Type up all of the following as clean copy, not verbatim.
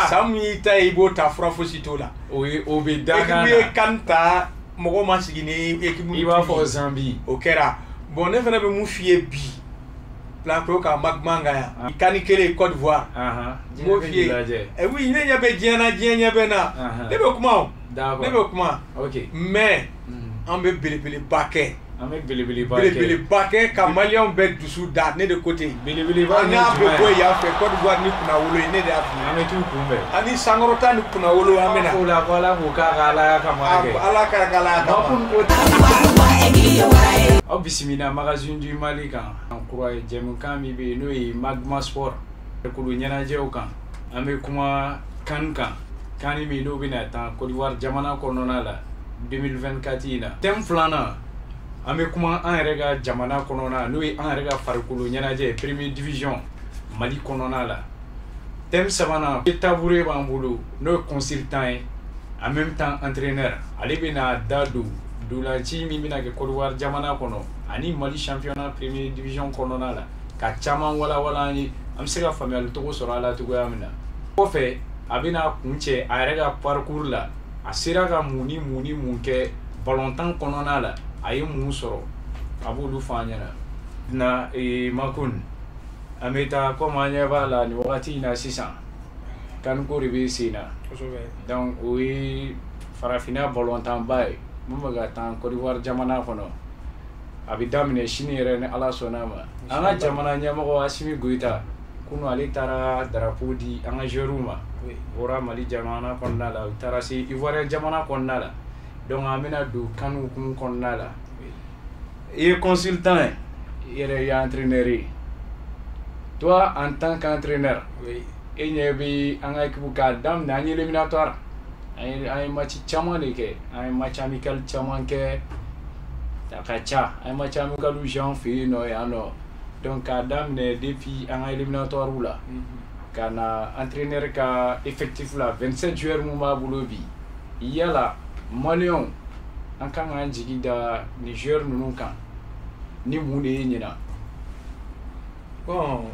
San min y'i ta ye, i b'o ta, fura fosi t'o la. O ye, o bɛ da kan. Équipe ye CAN ta, mɔgɔw ma sigi ni équipe. I b'a fɔ Zambie. O kɛra. Bon, ne fana bɛ mun f'i ye bi plateau kan, Magma kan yan, CAN kelen Côte d'Ivoire, n b'o f'i ye. Eh oui, ne ɲɛ bɛ diɲɛ na, diɲɛ ɲɛ bɛ n na. Ne bɛ kuma o, ne bɛ kuma. Mais an bɛ belebeleba kɛ. An bɛ belebeleba kɛ. Belebeleba kɛ ka Maliyɛnw bɛɛ dusu da, ne de ko ten. Belebeleba. An y'a bɛ bɔ yan fɛ, Côte d'Ivoire ni kunnawolo ye, ne de y'a f'i ye. An bɛ t'u kunbɛn. Ani sankɔrɔta ni kunnawolo, an bɛ na. O la ko Ala k'o k'a ka Alaya kama kɛ. Ala k'a kɛ Alaya kama. Aw bisimila Magazine du Mali kan. Kura ye jɛmukan min bɛ yen, n'o ye Magma Sport. Kulu ɲɛnajɛw kan. An bɛ kuma CAN kan. CAN min n'o bɛna tan Côte d'Ivoire jamana kɔnɔna la 2024 in na. Thème filanan, an bɛ kuma an yɛrɛ ka jamana kɔnɔna, n'o ye an yɛrɛ ka farikolo ɲɛnajɛ, première division Mali kɔnɔna la. Thème sabanan, tabouret b'an bolo, n'o ye consultant ye, en même temps entraîneur. Ale bɛna da don dolanci min bɛna kɛ Côte d'Ivoire jamana kɔnɔ ani Mali championnat première division kɔnɔna la, ka caman walawala an ye, an bɛ se ka faamuyali cogo sɔrɔ a la cogoya min na. Kɔfɛ, a bɛna kun cɛ a yɛrɛ ka parcours la, a sera ka mun ni mun ni mun kɛ balontan kɔnɔna la, a ye mun sɔrɔ, a b'olu fɔ an ɲɛna. Na Makun, an bɛ taa komi an ɲɛ b'a la nin wagati in na sisan, CAN ko de bɛ sen na. Donc o ye farafinna balontanba ye mun bɛ ka taa Côte d'Ivoire jamana kɔnɔ. A bɛ daminɛ sini yɛrɛ ni Ala sɔnna a ma. An ka jamana ɲɛmɔgɔ Assimi Goïta, kunun ale taara drapeau di an ka joueurs ma. Bɔra Mali jamana kɔnɔna la, u taara se Ivoirien jamana kɔnɔna la. Donc an bɛna don CAN hukumu kɔnɔna la. I ye consultant ye, i yɛrɛ ye entraîneur ye. Toi, en tant qu'entraîneur, e ɲɛ bɛ an ka équipe k'a daminɛ, an ye éliminatoire, an ye match caman de kɛ, an ye match amical caman kɛ, a ka ca, an ye match amical joué an fɛ yen nɔ yan nɔ. Donc k'a daminɛ depuis an ka éliminatoire la ka na entraîneur ka effectif la, 27 joueurs mun b'a bolo bi, yala Maliyɛnw, an kan k'an jigi da nin joueurs ninnu kan ni mun de ye ɲinan? Bon,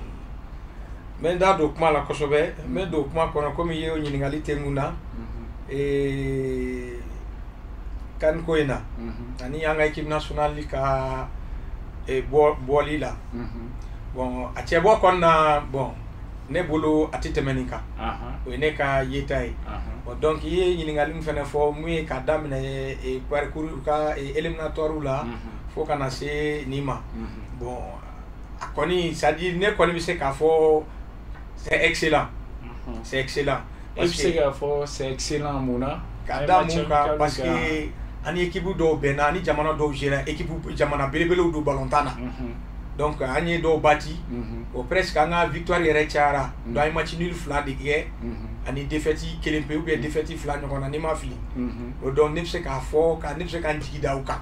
n bɛ n da don kuma la kosɛbɛ, n bɛ don kuma kɔnɔ komi i ye o ɲininkali tɛ n kun na. CAN ko in na ani an ka équipe nationale ka bɔli la. Bon, a cɛbɔ kɔni na, bon, ne bolo a tɛ tɛmɛ nin kan. O ye ne ka yeta ye. Bon, donc i ye ɲininkali min fana fɔ, mun ye k'a daminɛ parcours ka éliminatoire la fo ka na se nin ma. Bon, a kɔni, c'est à dire ne kɔni bɛ se k'a fɔ c'est excellent. C'est excellent. E bɛ se k'a fɔ c'est excellent mun na? Ka da mun kan? Parce que ani équipe dɔw bɛnna, ani jamana dɔw géré, équipe jamana belebelew don balontan na. Donc an ye dɔw bati, o presque an ka victoire yɛrɛ cayara. Donc an ye match nul fila de kɛ ani défaite kelen pe ou bien défaite fila ɲɔgɔn na, n'i ma fili. O donc ne bɛ se k'a fɔ ka ne bɛ se ka n jigi da o kan.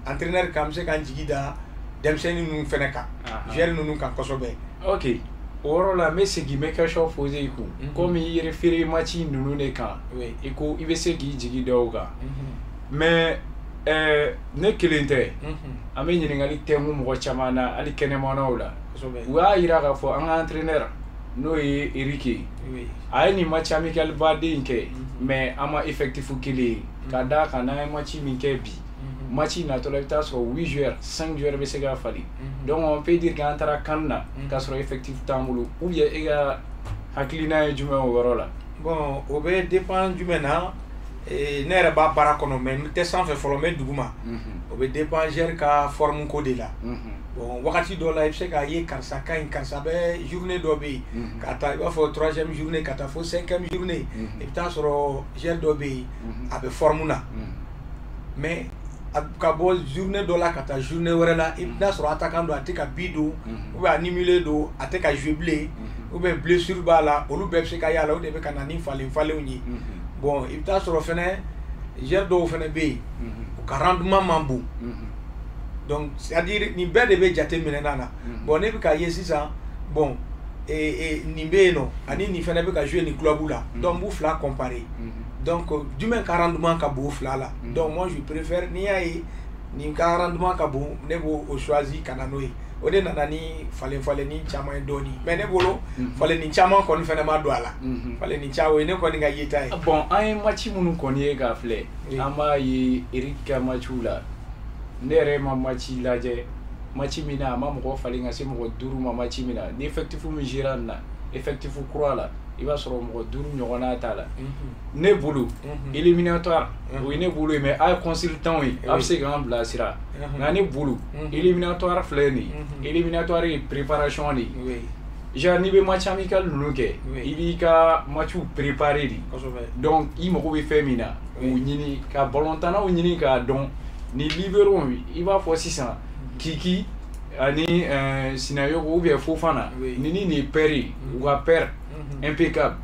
Entraîneur kan, n bɛ se ka n jigi da denmisɛnnin ninnu fɛnɛ kan, joueur ninnu kan kosɛbɛ. Ok, o yɔrɔ la n bɛ segin, n bɛ question poser i kun. Komi i ye référé match ninnu de kan, i ko i bɛ se k'i jigi da o kan. Mais ne kelen tɛ, an bɛ ɲininkali tɛnku mɔgɔ caman na, hali kɛnɛmanaw la. U y'a yira k'a fɔ an ka entraîneur, n'o ye Eric ye, a ye nin match amical baden in kɛ, mais an ma effectif kelen ye. Ka d'a kan n'an ye match min kɛ bi, match natɔ la, i bɛ taa sɔrɔ 8 joueurs, 5 joueurs bɛ se ka falen. Donc on peut dire k'an taara CAN na k'a sɔrɔ effectif t'an bolo, ou bien e ka hakilina ye jumɛn o yɔrɔ la? Bon, o bɛ dépend jumɛn na? Ne yɛrɛ b'a baara kɔnɔ, mais n tɛ sanfɛ fɔlɔ, n bɛ duguma. O bɛ dépend joueur ka forme ko de la. Bon, wagati dɔ la, i bɛ se k'a ye karisa ka ɲi, karisa bɛ journée dɔ bɛ yen, ka taa i b'a fɔ troisième journée ka taa fo cinquième journée, i bɛ taa sɔrɔ joueur dɔ bɛ yen, a bɛ forme na. Mais ka bɔ journée dɔ la ka taa journée wɛrɛ la, i bɛ taa sɔrɔ attaquant don, a tɛ ka but don, ou bien a nimile don, a tɛ ka jouer bilen, ou bien blessure b'a la, olu bɛɛ bɛ se ka y'a la, o de bɛ ka na ni falen falenw ye. Bon, i bɛ taa sɔrɔ fɛnɛ joueur dɔw fɛnɛ bɛ yen, u ka rendement man bon. Donc c'est à dire nin bɛɛ de bɛ jate minɛ na. Bon, ne bɛ k'a ye sisan, bon, nin bɛ yen nɔ ani nin fɛnɛ bɛ ka jouer nin club la, donc n b'u fila comparer. Donc jumɛn ka rendement ka bon o fila la? Donc moi je préfère, n'i y'a ye nin ka rendement ka bon, ne b'o o choisi ka na n'o ye. O de nana ni falen falenni caman ye dɔɔni, mais ne bolo falenni caman kɔni fɛnɛ ma don a la. Falenni caman, o ye ne kɔni ka yeta ye. Bon, an ye match minnu kɔni ye k'a filɛ, an b'a ye Eric ka matchw la, ne yɛrɛ ma match lajɛ, match min na a ma mɔgɔ falen ka se mɔgɔ 5 ma. Match min na ni effectif min gérera nin na, effectif kura la, i b'a sɔrɔ mɔgɔ 5 ɲɔgɔnna t'a la. Ne bolo éliminatoire, o ye ne bolo ye, mais a ye consultant ye, a bɛ se k'an bilasira. Nka ne bolo éliminatoire filɛ nin ye, éliminatoire ye préparation de ye. Genre n'i bɛ match amical ninnu kɛ, i b'i ka matchw préparer de. Donc i mago bɛ fɛn min na, k'o ɲini, ka balontannaw ɲini k'a dɔn. Ni libéraux, i b'a fɔ sisan Kiki ani Sinayogo ou bien Fofana, ni nin ye paire ye, u ka paire impeccable.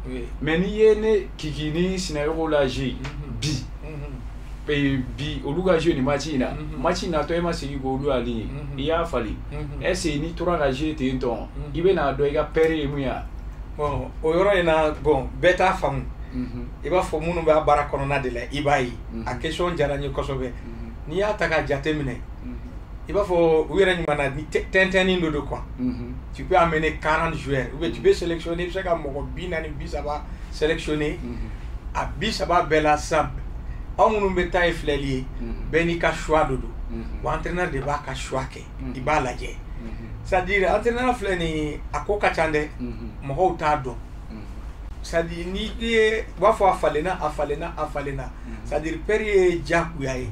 Mais n'i ye ne Kiki ni Sinayogo la jouer bi, bi olu ka jouer nin match in na, match natɔ e ma segin k'olu aligner, i y'a falen. Est ce que n'i tora ka jouer ten tɔ, i bɛna dɔn i ka paire ye mun ye? Bon, o yɔrɔ in na, bon, bɛɛ t'a faamu. I b'a fɔ minnu b'a baara kɔnɔna de la, i b'a ye. A question diyara n ye kosɛbɛ. N'i y'a ta k'a jate minɛ, i b'a fɔ u yɛrɛ ɲuman na ni tɛntɛnnin dɔ don quoi. Tu peux amener 40 joueurs ou bien tu peux sélectionner, i bɛ se ka mɔgɔ 40, 30 sélectionner. A 30 bɛɛ la sisan, aw minnu bɛ taa ye filɛli ye, bɛɛ n'i ka choix de don. Wa entraîneur de b'a ka choix kɛ, i b'a lajɛ. C'est à dire entraîneur filɛ nin ye, a ko ka ca dɛ, mɔgɔw t'a dɔn. C'est à dire n'i ye, u b'a fɔ a falenna, a falenna, a falenna. C'est à dire paire ye diyagoya ye.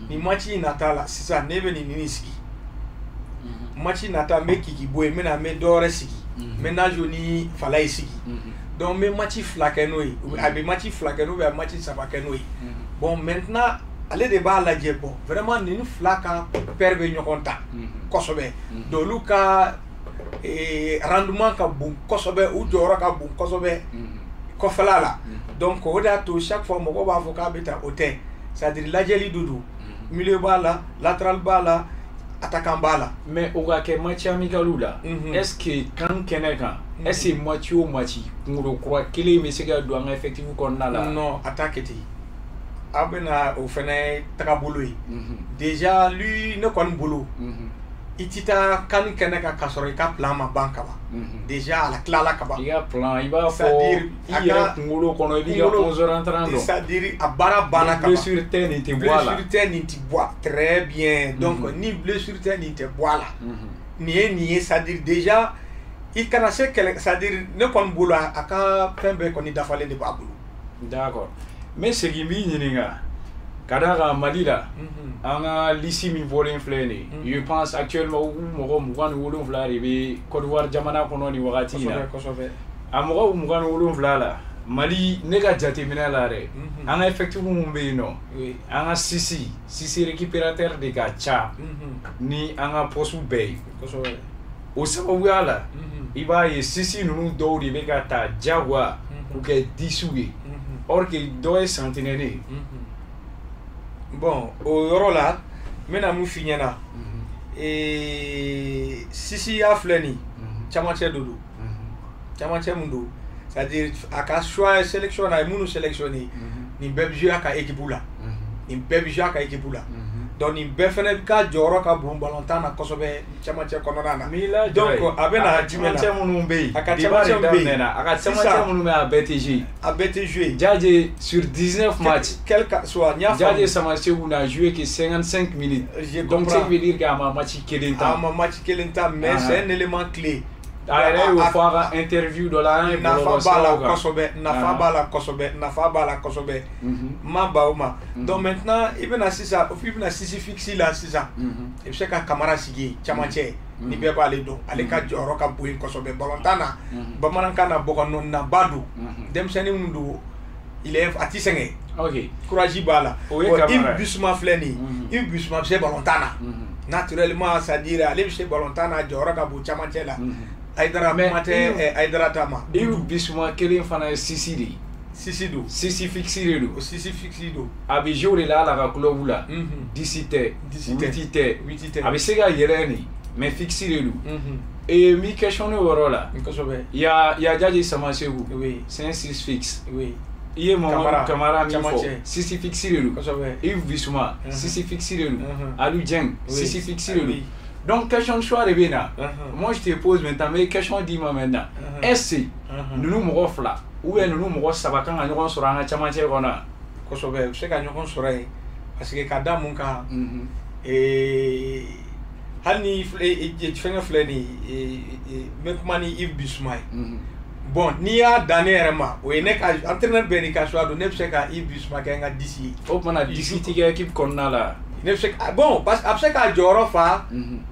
Nin match in nata la sisan, ne bɛ nin sigi. Match nata, n bɛ Kiki bɔ yen, n bɛ na n bɛ dɔ wɛrɛ sigi. N bɛ Najo ni Falaye sigi. Donc n bɛ match 2 kɛ n'o ye, a bɛ match 2 kɛ n'o ye, a bɛ match 3 kɛ n'o ye. Bon, maintenant ale de b'a lajɛ, bon, vraiment nin fila ka paire bɛ ɲɔgɔn ta kosɛbɛ. Donc olu ka rendement ka bon kosɛbɛ, u jɔyɔrɔ ka bon kosɛbɛ kɔfɛla la. Donc o de y'a to chaque fois mɔgɔw b'a fɔ k'a bɛ tan, o tɛ. C'est à dire lajɛli de don. Milieu b'a la, latéral b'a la, attaquant b'a la. Mais o ka kɛ match amical la, est ce que CAN kɛnɛ kan, est ce que match o match kunkolo kura kelen bɛ se ka don an ka effectif kɔnɔna la? Non, a t'a kɛ ten. Aw bɛna o fɛnɛ tagabolo ye. Déjà lui, ne kɔni bolo, i ti taa CAN kɛnɛ kan k'a sɔrɔ i ka plan ma ban ka ban. Déjà a la tilala ka ban. I ka plan, i b'a fɔ i yɛrɛ kunkolo kɔnɔ, i b'i ka 11 rentrant dɔn. C'est à dire a baara banna ka ban. Blessure tɛ, nin tɛ bɔ a la. Blessure tɛ, nin tɛ bɔ a, très bien. Donc ni blessure tɛ, nin tɛ bɔ a la. Nin ye c'est à dire déjà i kana se kɛlɛ, c'est à dire ne kɔni bolo, a ka fɛn bɛɛ kɔni dafalen de b'a bolo. D'accord. N bɛ segin n b'i ɲininka ka d'a kan Mali la, an ka liste min bɔlen filɛ nin ye, je pense actuellement u mɔgɔ 27 de bɛ Côte d'Ivoire jamana kɔnɔ nin wagati in na. A mɔgɔ 27 la, Mali, ne ka jateminɛ la dɛ, an ka effectif mun bɛ yen nɔ, an ka six récupérateur de ka ca ni an ka poste bɛɛ ye. O sababuya la, i b'a ye six ninnu dɔw de bɛ ka ta diyagoya k'u kɛ 10 ye, or que dɔ ye sentinelle ye. Bon, o yɔrɔ la, n bɛna mun f'i ɲɛna, six ya filɛ nin, camancɛ de don. Camancɛ mun don, c'est à dire a ka choix sélection na, a ye minnu sélectionné, nin bɛɛ bɛ jouer a ka équipe la. Nin bɛɛ bɛ jouer a ka équipe la. Donc nin bɛɛ fɛnɛ ka jɔyɔrɔ ka bon ballontan na kosɛbɛ camancɛ kɔnɔna na. Donc a bɛ na jumɛn na? Camancɛ minnu bɛ yen, a ka camancɛ bɛ yen, a ka camancɛ minnu bɛ yen, a bɛɛ tɛ jouer. A bɛɛ tɛ jouer. Diadje, sur 19 matchs, quel que soit, n y'a faamu. Diadje Samassékou n'a joué que 55 minutes. Je Donc ce qui veut dire k'a ma match kelen ta. A ma match kelen ta, mais c'est un élément clé. A yɛrɛ y'o fɔ a ka interview dɔ la, an ye nafa b'a la kosɛbɛ, nafa b'a la kosɛbɛ, nafa b'a la kosɛbɛ. N ma ban o ma. Donc maintenant i bɛna sisan, i bɛna six fixe la sisan, i bɛ se ka Kamara sigi yen camancɛ, ni bɛɛ b'ale dɔn, ale ka jɔyɔrɔ ka bon yen kosɛbɛ balontan na, bamanankan na, bɔgɔnɔnaba don, denmisɛnnin min don, il est a ti sɛgɛn. Courage b'a la. O ye Kamara ye. Yves Bissouma filɛ nin ye, Yves Bissouma bɛ se balontan na. Naturellement, c'est à dire ale bɛ se balontan na, jɔyɔrɔ ka bon camancɛ la. Aïdara, kuma tɛ Aïdara ta ma. Yves Bissouma kelen fana ye six de ye. Six don. Six fixe de don. O six fixe don. A bɛ jouer o de la hali a ka club la. 10 tɛ. 8 tɛ. 8 tɛ. A bɛ se ka yɛlɛ nin, mais fixe de don. Et n b'i questionner o yɔrɔ la. Kosɛbɛ. Il y a Diadje Samassékou. Oui. C'est un 6 fixe. Oui. I ye Mamadou Kamara min fɔ, six fixe de don. Kosɛbɛ. Yves Bissouma, six fixe de don. Aliou Dieng, six fixe de don. Donc question de choix de bɛ na. Moi je te pose maintenant, mais question d'i ma maintenant. Est-ce ninnu mɔgɔ fila ou bien ninnu mɔgɔ saba kan ka ɲɔgɔn sɔrɔ an ka camancɛ kɔnɔ? Kosɛbɛ, u bɛ se ka ɲɔgɔn sɔrɔ yen, parce que ka da mun kan, hali ni fɛnkɛ filɛ nin ye, n bɛ kuma ni Yves Bissouma ye. Bon, n'i y'a dan ne yɛrɛ ma, o ye ne ka entraîneur bɛɛ n'i ka choix don. Ne bɛ se ka Yves Bissouma kɛ n ka 10 ye. O tuma na 10 ti kɛ équipe kɔnɔna la? Ne bɛ se, bon, parce que a bɛ se k'a jɔyɔrɔ fa.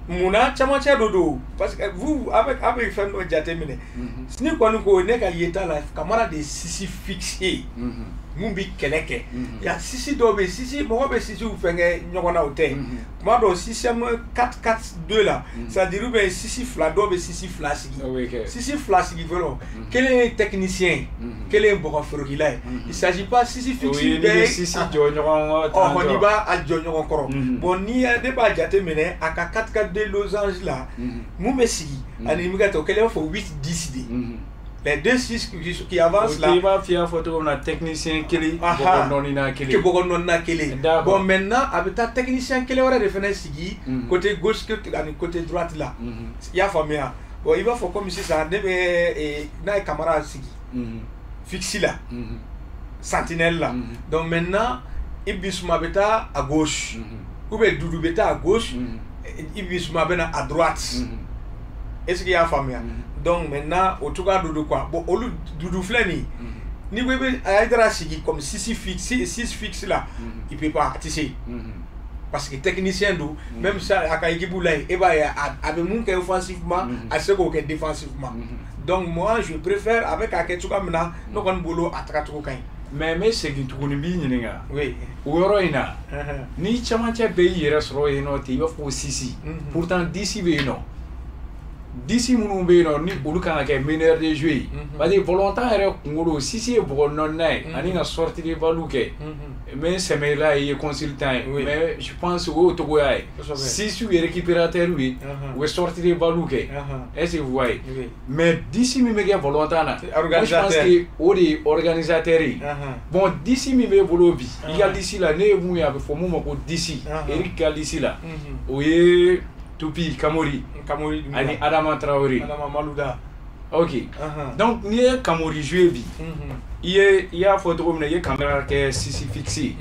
Munna camancɛ dɔ don? Parce que vous, a bɛ fɛn dɔ jateminɛ. Ni kɔni ko ne ka yeta la, Kamara de ye six fixe ye mun bi kɛlɛ kɛ. Ya six dɔw bɛ yen, six mɔgɔ bɛ sixw fɛnkɛ ɲɔgɔn na, o tɛ. Tuma dɔw système 4-4-2 la, c'est à dire ou bien six fila, dɔw bɛ six fila sigi. Six fila sigi fɔlɔ, kelen ye technicien ye, kelen ye bɔgɔforokila ye. Il s'agit pas six fixe bɛɛ ye six jɔ ɲɔgɔn kɔrɔ. N'i b'a jɔ ɲɔgɔn kɔrɔ. Bon, n'i ye ne b'a jate minɛ, a ka 4-4-2 losange la, mun bɛ sigi ani min ka to, kelen b'a fɔ 8-10 de. Les deux six qui avancent là. I b'a f'i y'a fɔ cogo min na, technicien kelen, bɔgɔ nɔnina kelen. Bɔgɔ nɔnina kelen. Bon, maintenant a bɛ taa technicien kelen wɛrɛ de fana sigi côté gauche ani côté droite la. I y'a faamuya? Bon, i b'a fɔ komi sisan ne bɛ n'a ye Kamara sigi fixe la, sentinelle la. Donc maintenant Yves Bissouma bɛ taa à gauche, ou bien Doudou bɛ taa à gauche, Yves Bissouma bɛ na à droite. Est-ce que i y'a faamuya? Donc maintenant o cogoya dɔ don quoi. Bon, olu Doudou filɛ nin ye, n'i ko i bɛ Hayidara sigi comme six fixe, six fixe la, il peut pas, a tɛ se, parce que technicien don. Même ça, a ka équipe la yen, e b'a ye a bɛ mun kɛ offensivement, a tɛ se k'o kɛ défensivement. Donc moi je préfère a bɛ k'a kɛ cogoya min na, ne kɔni bolo a tagacogo ka ɲi. Mais n bɛ segin tuguni, n b'i ɲininka. Oui. O yɔrɔ in na, ni camancɛ bɛɛ y'i yɛrɛ sɔrɔ yen nɔ ten, i b'a fɔ ko six, pourtant 10 bɛ yen nɔ. 10 minnu bɛ yen nɔ, ni olu kan ka kɛ meneur de jeu ye, parce que balontan yɛrɛ kunkolo, six ye bɔgɔ nɔnina ye ani ka sortie de balle kɛ. N bɛ sɛmɛla ye consultant ye, mais je pense o y'o cogoya ye. Six ye récupérateur ye, u bɛ sortie de balle kɛ. Est-ce que vous voyez? Mais 10 min bɛ kɛ balontan na, moi je pense que o de ye organisateur ye. Bon, 10 min b'e bolo bi, i ka liste la, ne ye mun ye, a bɛ fɔ mun ma ko 10, Eric ka liste la, o ye Tupi Kamori ani Adama Traoré. Adama Malouda. Ok. Donc n'i ye Kamori joué bi, i y'a fɔ cogo min na, i ye Kamara kɛ six fixe.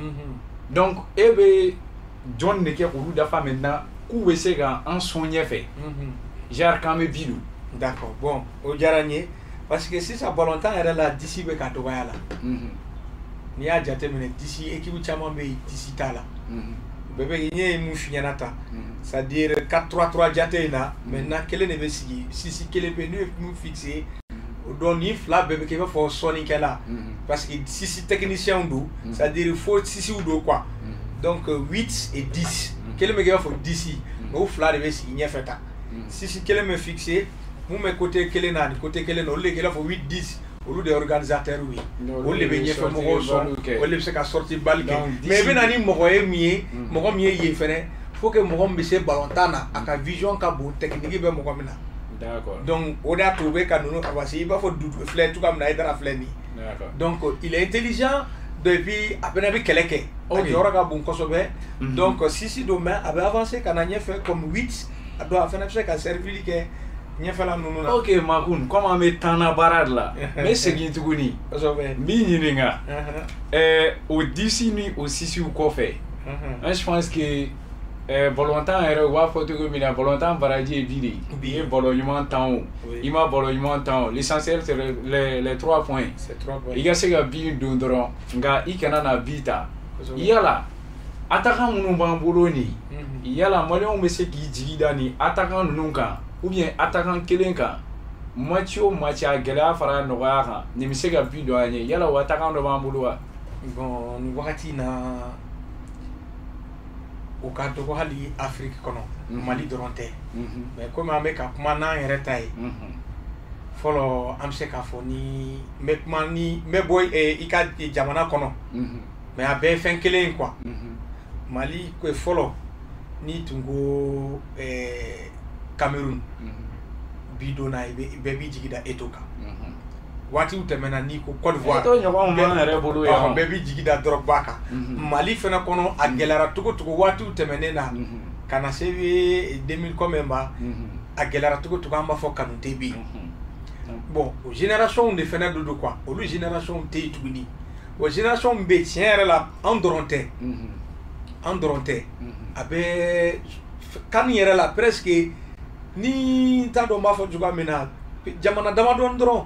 Donc e bɛ jɔn de kɛ k'olu dafa maintenant k'u bɛ se ka an sɔn ɲɛfɛ? Genre k'an bɛ bi don. D'accord. Bon, o diyara n ye, parce que sisan balontan yɛrɛ la, 10 bɛ ka dɔgɔya la. N'i y'a jateminɛ, 10 équipe caman bɛ yen, 10 t'a la. Bɛɛ bɛ n ye mun f'i ɲɛna tan, c'est à dire 4-3-3 jate in na, maintenant kelen de bɛ sigi, six kelen bɛ yen, n'u ye mun fixé o dɔn, ni fila bɛɛ bɛ kɛ i b'a fɔ sɔnnikɛla, parce que six technicien don, c'est à dire fo sixw don quoi. Donc 8 et 10, kelen bɛ kɛ i b'a fɔ 10, mais o fila de bɛ sigi ɲɛfɛ tan. Six kelen bɛ fixé, mun bɛ côté kelen na ani côté kelen na, olu de kɛ i b'a fɔ 8 10, olu de ye organisateur ye, olu de bɛ ɲɛfɛ mɔgɔw sɔn, olu de bɛ se ka sortie balle kɛ. Mais i bɛ na ni mɔgɔ ye min ye, mɔgɔ min ye yen fɛnɛ, faut que mɔgɔ min bɛ se balontan na, a ka vision ka bon, technique bɛ mɔgɔ min na. Donc o de y'a to u bɛ ka ninnu avancer, i b'a fɔ Doudou filɛ cogoya min na, Hayidara filɛ nin ye. Donc il est intelligent, depuis a fɛnɛ bɛ kɛlɛ kɛ, a jɔyɔrɔ ka bon kosɛbɛ. Donc six don, mais a bɛ avancer ka na ɲɛfɛ comme 8, a dɔn a fɛnɛ bɛ se ka servir kɛ ɲɛfɛla ninnu na. Ok Makun, comme an bɛ tan na baara de la, n bɛ segin tuguni. Kosɛbɛ. N b'i ɲininka. O 10 ni o sixw kɔfɛ, je pense que balontan yɛrɛ, u b'a fɔ cogo min na, balontan baraji ye bi de ye. I ye ballon ɲuman tan o, i ma ballon ɲuman tan o, l'essentiel c'est les 3 points. C'est 3 points. I ka se ka bi don dɔrɔn, nka i kana na bi ta. Yala attaquant minnu b'an bolo nin, yala maliyɛnw bɛ se k'i jigi da nin attaquant ninnu kan, ou bien attaquant kelen kan, match o match, a gɛlɛya fara nɔgɔya kan, nin bɛ se ka bi don an ye? Yala o attaquant dɔ b'an bolo wa? Bon, nin wagati in na, o ka dɔgɔ hali Afrique kɔnɔ, Mali dɔrɔn tɛ. Mais komi an bɛ ka kuma n'an yɛrɛ ta ye, fɔlɔ an bɛ se k'a fɔ ni n bɛ kuma ni n bɛ bɔ i ka jamana kɔnɔ, mais a bɛɛ ye fɛn kelen ye quoi. Mali ko fɔlɔ, n'i tun ko Cameroun bi donna, bɛɛ b'i jigi da Eto'o kan. Waatiw tɛmɛna, n'i ko Côte d'Ivoire, Eto'o ɲɔgɔnw b'an yɛrɛ bolo yan. Bɛɛ b'i jigi da Drogba kan. Mali fɛnɛ kɔnɔ, a gɛlɛyara cogo cogo waatiw tɛmɛnen na. Ka na se 2000 combien ma, a gɛlɛyara cogo cogo, an b'a fɔ Kanute bɛ yen. Bon, o génération de fɛnɛ don quoi, olu génération tɛ yen tuguni. O génération bɛ yen tiɲɛ yɛrɛ la, an dɔrɔn tɛ, an dɔrɔn tɛ. A bɛ CAN yɛrɛ la presque, ni n t'a dɔn n b'a fɔ cogoya min na, jamana damadɔni dɔrɔn,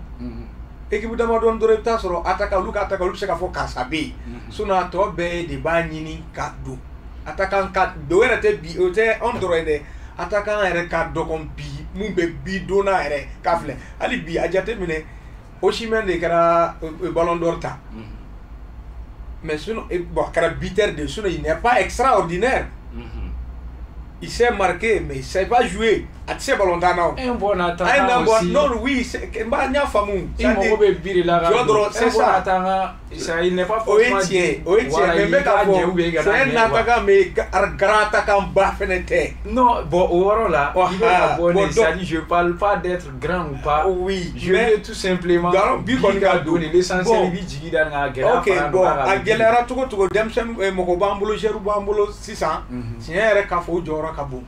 équipe damadɔni dɔrɔn, i bɛ taa sɔrɔ attaquant, olu ka attaquant, olu bɛ se k'a fɔ karisa bɛ yen. Sinon a tɔ bɛɛ de b'a ɲini ka don. Attaquant ka don yɛrɛ tɛ bi, o tɛ anw dɔrɔn ye dɛ. Attaquant yɛrɛ ka dɔgɔn bi, mun bɛ bi donna yɛrɛ k'a filɛ hali bi, a jateminɛ, Osimhen de kɛra ballon d'or ta. Mais sinon, bon, a kɛra buteur de, sinon il n'est pas extraordinaire. Il sait marquer, mais il sait pas jouer. A tɛ se ballon tan na o. Un bon attaquant aussi. Non, oui, n b'a n y'a faamu. I mago bɛ but de la ka jɔ dɔrɔn, c'est ça. Un bon attaquant, ça, il n'est pas O ye tiɲɛ, o ye tiɲɛ, mais n bɛ k'a fɔ, c'est un attaquant, mais grand attaquant ba fɛnɛ tɛ. Non, bon, o yɔrɔ la, i bɛ ka bɔ ne, c'est-à-dire je parle pas d'être grand ou pas. Oui. Je veux tout simplement but kɔni ka don, l'essentiel i b'i jigi da nin kan, a gɛlɛya. Ok, bon, a gɛlɛyara cogo cogo, denmisɛnnin mɔgɔ b'an bolo, joueur b'an bolo sisan. Tiɲɛ yɛrɛ k'a fɔ, o jɔyɔrɔ ka bon.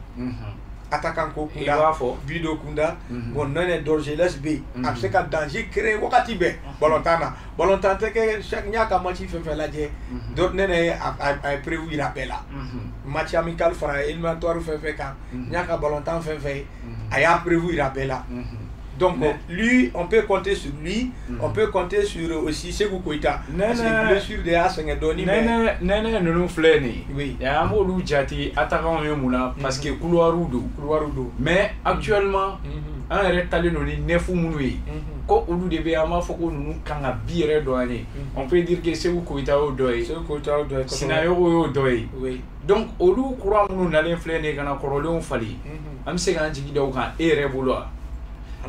Attaquant ko kunda, but don kunda, bon, Nɛnɛ Dorgeles bɛ yen, a bɛ se ka danger créer wagati bɛɛ ballon tan na. Ballon tan tɛ kɛ chaque, n y'a ka match fɛn fɛn lajɛ, Nɛnɛ a ye preuve yira bɛɛ la. Match amical fara éliminatoire fɛn fɛn kan, n y'a ka ballon tan fɛn fɛn ye, a y'a preuve yira bɛɛ la. Donc lui, on peut compter sur lui, on peut compter sur aussi Sékou Koïta. Parce que blessure de y'a sɛgɛn dɔɔni. Mais Nɛnɛ ninnu filɛ nin ye, an b'olu jate attaquant ye mun na? Parce que couloir don. Couloir don. Mais actuellement, an yɛrɛ talen don ni neuf minnu ye, ko olu de bɛ, an b'a fɔ ko ninnu kan ka but yɛrɛ dɔn an ye. On peut dire que Sékou Koïta y'o dɔ ye. Sékou Koïta y'o dɔ ye. Sinayogo y'o dɔ ye. Donc olu kura minnu nalen filɛ nin ye ka na kɔrɔlenw falen, an bɛ se k'an jigi da o kan e yɛrɛ bolo wa?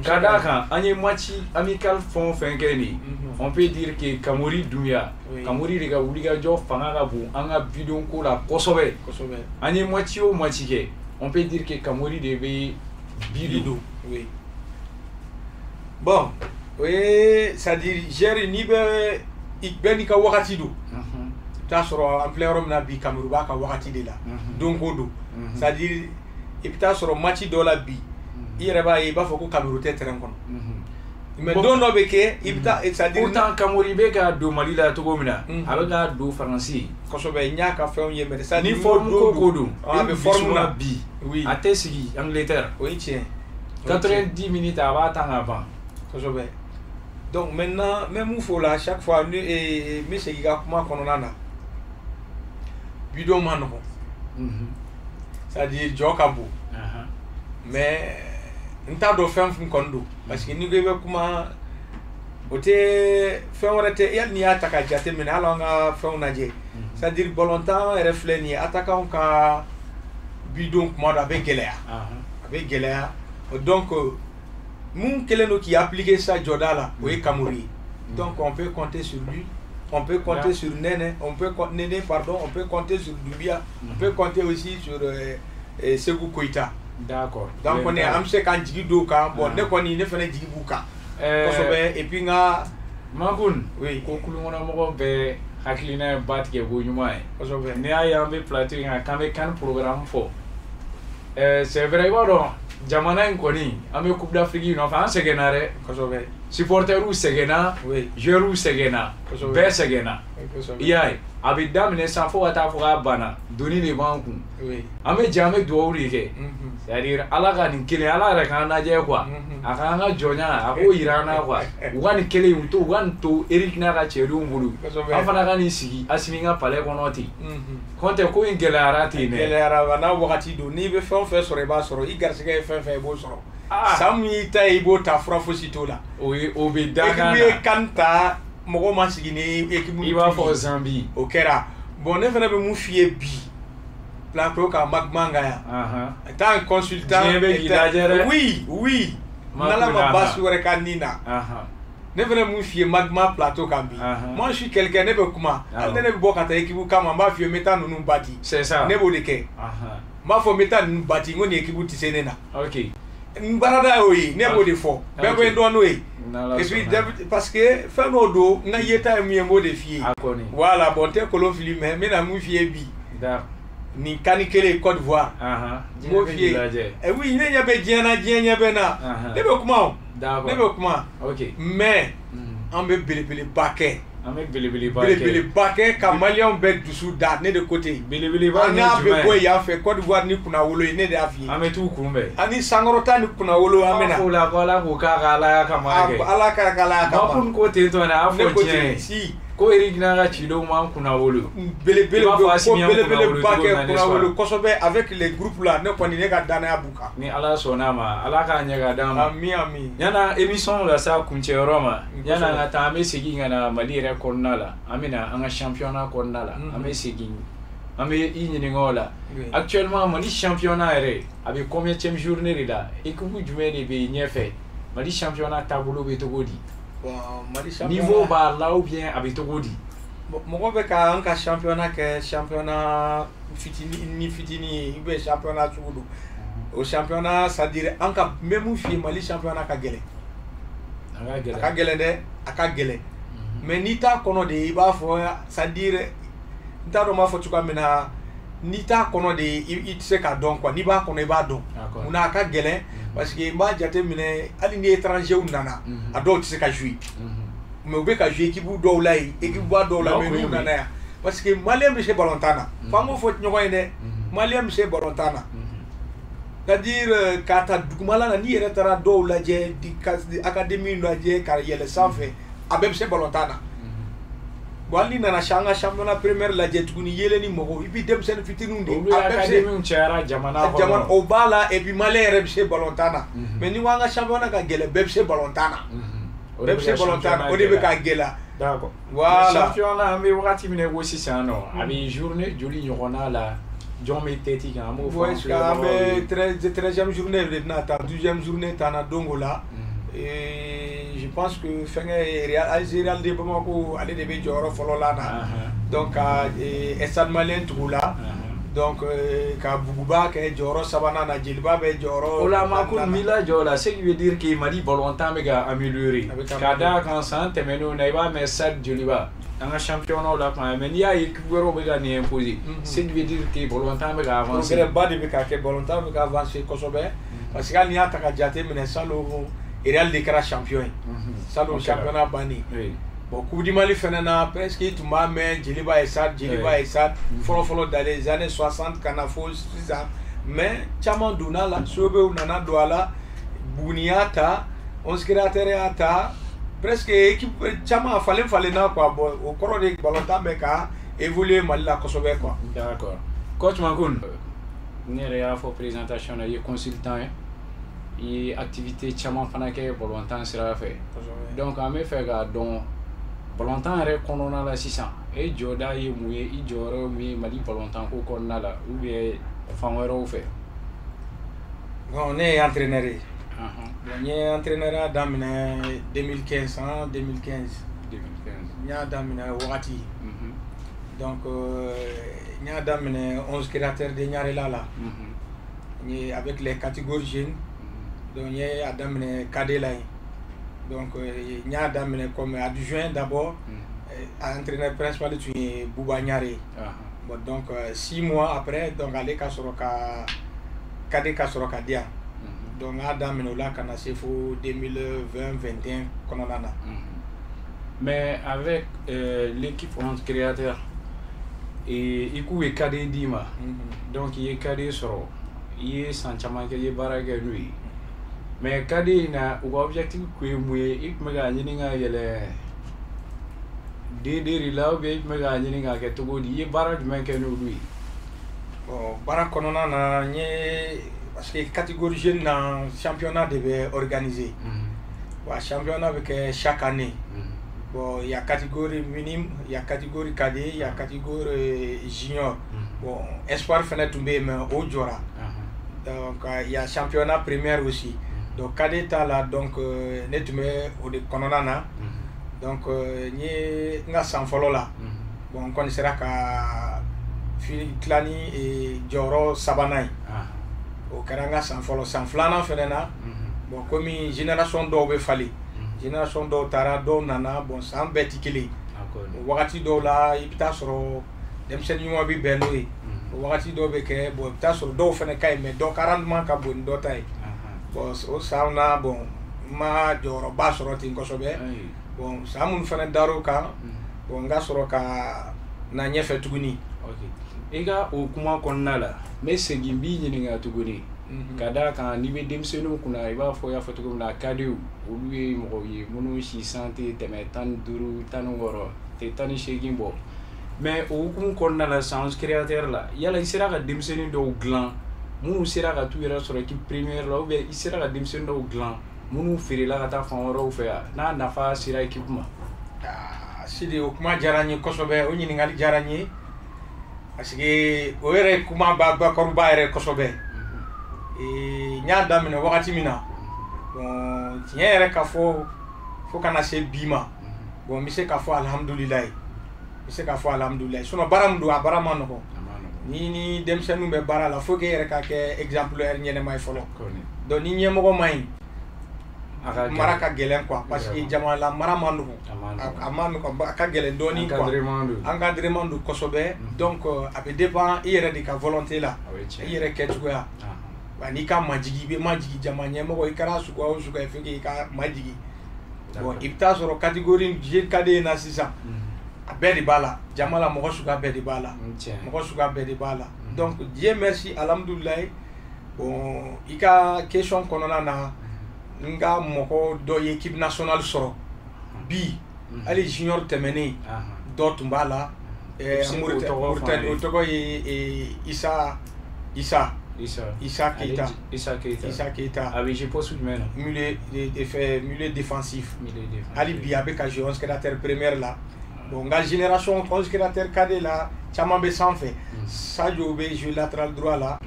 Ka d'a kan an ye match amical fɛn o fɛn kɛ nin, on peut dire que Kamori Doumbia, Kamori de ka wulikajɔ fanga ka bon an ka bidon ko la kosɛbɛ. An ye match o match kɛ, on peut dire que Kamori de bɛ but don. Oui. Bon, o ye, c'est à dire gérer, n'i bɛ bɛɛ n'i ka wagati don. I bɛ taa sɔrɔ an filɛ yɔrɔ min na bi, Kamori b'a ka wagati de la. Don ko don. C'est à dire i bɛ taa sɔrɔ match dɔ la bi, i yɛrɛ b'a ye, i b'a fɔ ko Kamori tɛ terrain kɔnɔ. Mais don dɔ bɛ kɛ, i bɛ taa, c'est à dire. Pourtant Kamori bɛ ka don Mali la cogo min na, a bɛ ka don Faransi. Kosɛbɛ, n y'a ka fɛnw ye, mais c'est à dire ni forme ko don, a bɛ forme na bi. A tɛ sigi Angleterre. O ye tiɲɛ. 90 minutes a b'a tan ka ban. Kosɛbɛ. Donc maintenant, n bɛ mun fɔ o la, chaque fois ni n bɛ segin i ka kuma kɔnɔna na, bidon ma nɔgɔn. C'est à dire jɔ ka bon. Mais n t'a dɔn fɛn fɛn kɔni don, parce que n'i ko i bɛ kuma, o tɛ fɛn wɛrɛ tɛ. Hali n'i y'a ta ka jate minɛ, hali an ka fɛnw lajɛ, c'est à dire ballon-tan yɛrɛ filɛ nin ye, attaquant ka bidon kuma dɔ a bɛ gɛlɛya, a bɛ gɛlɛya. Donc mun kɛlen don k'i appliquer sa jɔda la, o ye Kamori ye. Donc on peut compter sur lui, on peut compter sur Nene, on peut Nene, pardon, on peut compter sur Doumbia, on peut compter aussi sur Sékou Koïta. D'accord. Donc on est an bɛ se k'an jigi d'o kan. Bon, ne kɔni, ne fana jigi b'u kan kosɛbɛ, et puis n ka Makun. Oui. Ko kulukɔnɔmɔgɔw bɛɛ hakilina ye ba tigɛ ko ɲuman ye. Kosɛbɛ. N'i y'a ye an bɛ plateau in kan k'an bɛ CAN programme fɔ, c'est vrai, i b'a dɔn jamana in kɔni, an bɛ Coupe d'Afrique nɔfɛ, an sɛgɛnna dɛ. Kosɛbɛ. Supporters sɛgɛnna, joueurs sɛgɛnna, bɛɛ sɛgɛnna. I y'a ye, a bɛ daminɛ sisan fo ka taa fɔ k'a banna, doni de b'an kun. An bɛ jɛ, an bɛ dugawu de kɛ. C'est à dire Ala ka nin kelen, Ala yɛrɛ k'an lajɛ quoi. A k'an ka jɔnya, a k'o yira an na quoi. U ka nin kelen, u to u ka nin to Eric n'a ka cɛdenw bolo. An fana ka nin sigi Asimi ka palais kɔnɔ ten. Kɔn tɛ ko in gɛlɛyara ten dɛ. Gɛlɛyara n'a wagati don, n'i bɛ fɛn o fɛn sɔrɔ, i b'a sɔrɔ. I garisɛgɛ ye fɛn fɛn, i b'o sɔrɔ. San min y'i ta ye, i b'o ta, fura fosi t'o la. O ye, o bɛ da kan na. Équipe ye CAN ta, mɔgɔw ma sigi ni équipe. I b'a fɔ Zambie. O kɛra. Bon, ne fana bɛ mun f'i ye bi plateau kan, Magma kan yan? En tant que consultant. Diɲɛ bɛ k'i lajɛ dɛ. Oui, oui. N'Ala ma baasi wɛrɛ k'a nin na. Ne fana mun f'i ye Magma plateau kan bi? Moi, je suis quelqu'un, ne bɛ kuma. Hali ne bɛ bɔ ka taa équipe kama, n b'a f'i ye n bɛ taa ninnu bati. C'est ça. Ne b'o de kɛ. N b'a fɔ n bɛ taa ninnu bati, n ko nin équipe tɛ se ne na. Ok. N baarada y'o ye, ne b'o de fɔ. Bɛɛ bɛ dɔn n'o ye. Et puis parce que fɛn dɔw don, n ka yeta ye mun ye, n b'o de f'i ye. Voilà, bon, n tɛ kolon fili, mais n bɛna mun f'i ye bi? Nin CAN kelen Côte d'Ivoire. N b'o f'i ye. Oui, ne ɲɛ bɛ diɲɛ na, diɲɛ ɲɛ bɛ n na. Ne bɛ kuma o. Ne bɛ kuma. Mais an bɛ belebeleba kɛ. An bɛ belebeleba kɛ. Belebeleba kɛ ka maliyɛnw bɛɛ dusu da, ne de ko ten. Belebeleba ye jumɛn ye? An n'a bɛ bɔ yan fɛ Côte d'Ivoire ni kunnawolo ye, ne de y'a f'i ye. An bɛ t'u kunbɛn. Ani sankɔrɔta ni kunnawolo an bɛ na. An b'a fɔ o la ko Ala k'o k'a ka Alaya kama kɛ. Ala k'a k'a Alaya kama. Makun ko ten tɔ dɛ, a fɔ tiɲɛ ye. Si. Ko Eric n'a ka cidenw m'an kunnawolo. Belebele ko belebeleba kɛ kunnawolo kosɛbɛ avec les groupes là, ne kɔni ne ka danaya b'u kan. Ni Ala sɔnna ma, Ala k'a ɲɛ ka d'an ma. Ami ami. Yanni émission ka s'a kuncɛyɔrɔ ma, yanni an ka taa, an bɛ segin ka na Mali yɛrɛ kɔnɔna la, an bɛ na an ka championnat kɔnɔna la, an bɛ segin, an bɛ i ɲininka o la. Actuellement Mali championnat yɛrɛ a bɛ combien journée de la, équipe jumɛn de bɛ ɲɛfɛ, Mali championnat taabolo bɛ cogo di? Bon, Mali championnat niveau b'a la ou bien a bɛ cogo di? Mɔgɔ bɛ ka an ka championnat kɛ championnat fitinin ni fitinin ye, ou bien championnat sugu don. O championnat, c'est à dire an ka n bɛ mun f'i ye, Mali championnat ka gɛlɛn. A ka gɛlɛn dɛ, a ka gɛlɛn. Mais n'i t'a kɔnɔ de, i b'a fɔ, c'est à dire n t'a dɔn n b'a fɔ cogoya min na, n'i t'a kɔnɔ de, i tɛ se k'a dɔn quoi. N'i b'a kɔnɔ, i b'a dɔn. Munna a ka gɛlɛn? Parce que n b'a jate minɛ, hali ni étranger nana, a dɔw tɛ se ka jouer. Mais u bɛ ka jouer équipe dɔw la yen, équipe ba dɔw la, mais n'u nana yan, parce que maliyɛn bɛ se balontan na. F'an k'o fɔ ɲɔgɔn ye dɛ, maliyɛn bɛ se balontan na. C'est-à-dire k'a ta dugumala la, n'i yɛrɛ taara dɔw lajɛ, académie lajɛ ka yɛlɛ sanfɛ, a bɛɛ bɛ se balontan na. Bon, hali n'i nana an ka championnat première lajɛ tuguni, yelen ni mɔgɔw, i bɛ denmisɛnnin fitininw de. Olu académie cayara jamana kɔnɔ. O b'a la, et puis maliyɛn yɛrɛ bɛ se balontan na. Mais ni ko an ka championnat ka gɛlɛn, bɛɛ bɛ se balontan na. Bɛɛ bɛ se balontan na, o de bɛ ka gɛlɛya. D'accord. Voilà. Championnat an bɛ wagati min na i ko sisan nɔ, a bɛ journée joli ɲɔgɔnna la, jɔn bɛ tête kan, an b'o fɔ. An bɛ 13e journée de bɛna taa, 12e journée taa na don o la. Et je pense que fɛnkɛ Real de Bamako, ale de bɛ jɔyɔrɔ fɔlɔ la na. Donc ka Stade Malien tugu la. Donc ka Buguba kɛ jɔyɔrɔ sabanan na, Joliba bɛ jɔyɔrɔ. O la Makun n'i lajɔ o la, ce qui veut dire que Mali balontan bɛ ka améliorer. Ka d'a kan san tɛmɛnenw na, i b'a mɛn Stade Joliba an ka championnat la kuma, mais n'i y'a ye équipe wɛrɛw bɛ ka nin imposer, ce qui veut dire que balontan bɛ ka avancer. Progrès ba de bɛ ka kɛ, balontan bɛ ka avancer kosɛbɛ. Parce que hali n'i y'a ta ka jate minɛ, salon Real de kɛra champion ye. Salon championnat bannen. Bon, Coupe du Mali fɛnɛ na, presque i tun b'a mɛn Joliba ye Stade, Joliba ye Stade fɔlɔ fɔlɔ dans les années 60 ka na fo sisan, mais caman donna la, Sobew nana don a la, Buguni y'a ta, 11 créateurs y'a ta, presque équipe caman falen falenna quoi. Bon, o kɔrɔ de balontan bɛ ka évoluer Mali la kosɛbɛ quoi. D'accord. Coach Makoun, ne yɛrɛ y'a fɔ présentation na, i ye consultant ye. I ye activité caman fana kɛ balontan sira fɛ. Donc an bɛ fɛ k'a dɔn balontan yɛrɛ kɔnɔna la sisan, e jɔda ye mun ye, i jɔyɔrɔ ye mun ye Mali balontan ko kɔnɔna la ou bien fan wɛrɛw fɛ? Bon, ne ye entraîneur ye. Bon, n ye entraîneur daminɛ 2015, san 2015. 2015. N y'a daminɛ wagati. Donc n y'a daminɛ 11 créateurs de Niarela la. N ye avec les catégories jeunes. Donc n ye a daminɛ cadet la yen. Donc n y'a daminɛ comme adjoint d'abord. Entraîneur principal tun ye Bouba Niare ye. Bon, donc 6 mois après, donc ale ka sɔrɔ ka cadet ka sɔrɔ ka di yan. Donc n y'a daminɛ o la ka na se fo 2020-21 kɔnɔna na. Mais avec l'équipe 11 créateurs, i k'u ye cadet d'i ma. Donc i ye cadet sɔrɔ, i ye san caman kɛ, i ye baara kɛ n'u ye. Mais cadet in na, u ka objectif kun ye mun ye? I tun bɛ k'a ɲini ka yɛlɛ D2 de la ou bien i tun bɛ k'a ɲini k'a kɛ cogo di? I ye baara jumɛn kɛ n'olu ye? Bon, baara kɔnɔna na, n ye, parce que catégorie jeune na, championnat de bɛ organiser. Wa championnat bɛ kɛ chaque année. Bon, il y a catégorie minime, il y a catégorie cadet, il y a catégorie junior. Bon, espoir fɛnɛ tun bɛ yen, mais o jɔra. Donc il y a championnat première aussi. Donc cadet t'a la, donc ne tun bɛ o de kɔnɔna na. Donc n ye n ka san fɔlɔ la. Bon, n kɔni sera ka tila ni jɔyɔrɔ sabanan ye. O kɛra n ka san fɔlɔ. San filanan fɛnɛ na, bon, komi génération dɔw bɛ falen, génération dɔw taara, dɔw nana, bon, san bɛɛ ti kelen. O wagati dɔw la, i bɛ taa sɔrɔ denmisɛnnin ɲuman bɛ bɛn n'o ye. Wagati dɔw bɛ kɛ, bon, i bɛ taa sɔrɔ dɔw fana ka ɲi, mais dɔ ka rendement ka bon ni dɔ ta ye. Bon, o san na, bon, n ma jɔyɔrɔba sɔrɔ ten kosɛbɛ. Bon, san minnu fana dar'o kan, bon, n ka sɔrɔ ka na ɲɛfɛ tuguni. Ok, i ka o kuma kɔnɔna la, n bɛ segin n b'i ɲininka tuguni, ka d'a kan n'i bɛ denmisɛnninw kunna, i b'a fɔ i y'a fɔ cogo min na, cadetw, olu ye mɔgɔw ye minnu si san tɛ tɛmɛ 15, 16, tɛ 18 bɔ. Mais o hukumu kɔnɔna la, san créateur la, yala i sera ka denmisɛnnin dɔw dilan minnu sera ka t'u yɛrɛ sɔrɔ équipe première la, ou bien i sera ka denmisɛnnin dɔw dilan minnu feerela ka taa fan wɛrɛw fɛ yan, n'a nafa sera équipe ma? Sidi, o kuma diyara n ye kosɛbɛ, o ɲininkali diyara n ye, parce que o yɛrɛ ye kuma ba bakuruba yɛrɛ kosɛbɛ. N y'a daminɛ wagati min na, bon, tiɲɛ yɛrɛ ka fɔ, fo kana se bi ma, bon, n bɛ se k'a fɔ alihamudulilayi, n bɛ se k'a fɔ alihamudulilayi. Sinon baara min don, a baara ma nɔgɔn. Ni denmisɛnninw bɛ baara la, faut que e yɛrɛ ka kɛ exemplaire ɲɛnɛma ye fɔlɔ. Donc ni ɲɛmɔgɔ ma ɲi, mara ka gɛlɛn quoi, parce que jamana la mara ma nɔgɔn, a ma nɔgɔn, a ka gɛlɛn dɔɔnin quoi, encadrement don kosɛbɛ. Donc a bɛ dépend i yɛrɛ de ka volonté la, i yɛrɛ kɛcogoya n'i ka majigi, i bɛ majigi jama ɲɛmɔgɔ, i kɛra suguya o suguya, il faut que i ka majigi. Bon, i bɛ taa sɔrɔ catégorie jeune cadet in na sisan, a bɛɛ de b'a la, jama la mɔgɔ suguya bɛɛ de b'a la, mɔgɔ suguya bɛɛ de b'a la. Donc Dieu merci, alhamdulilayi. Bon, i ka question kɔnɔna na, n ka mɔgɔ dɔ ye équipe nationale sɔrɔ bi, hali junior tɛmɛnen dɔ tun b'a la. O tɔgɔ ye Isa Isa Isa Keita. Isa Keita. Isa Keita. A bɛ jouer poste jumɛn na? Milieu de milieu défensif. Hali bi a bɛ ka jouer 11 créateur première la. Bon, n ka génération 11 créateur cadet la, caman bɛ sanfɛ. Sadio bɛ jouer latéral droit la.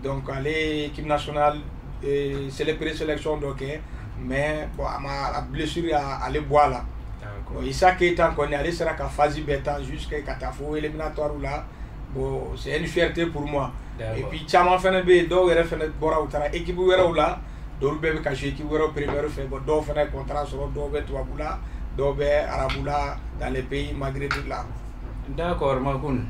Donc ale équipe nationale présélection dɔ kɛ, mais bon, a ma, a blessure y'ale bɔ a la. Bon, Isa Keita kɔni, ale sera ka phase bɛɛ ta jusqu'à ka taa fo éliminatoire la. Bon, c'est une fierté pour moi. Et puis caman fɛnɛ bɛ yen, dɔw yɛrɛ fɛnɛ bɔra, u taara équipe wɛrɛw la, dɔw bɛɛ bɛ ka jouer équipe wɛrɛw première fɛ. Bon, dɔw fɛnɛ ye contrat sɔrɔ, dɔw bɛ tubabu la, dɔw bɛ arabu la, dans les pays maghrébins la. D'accord, Makun.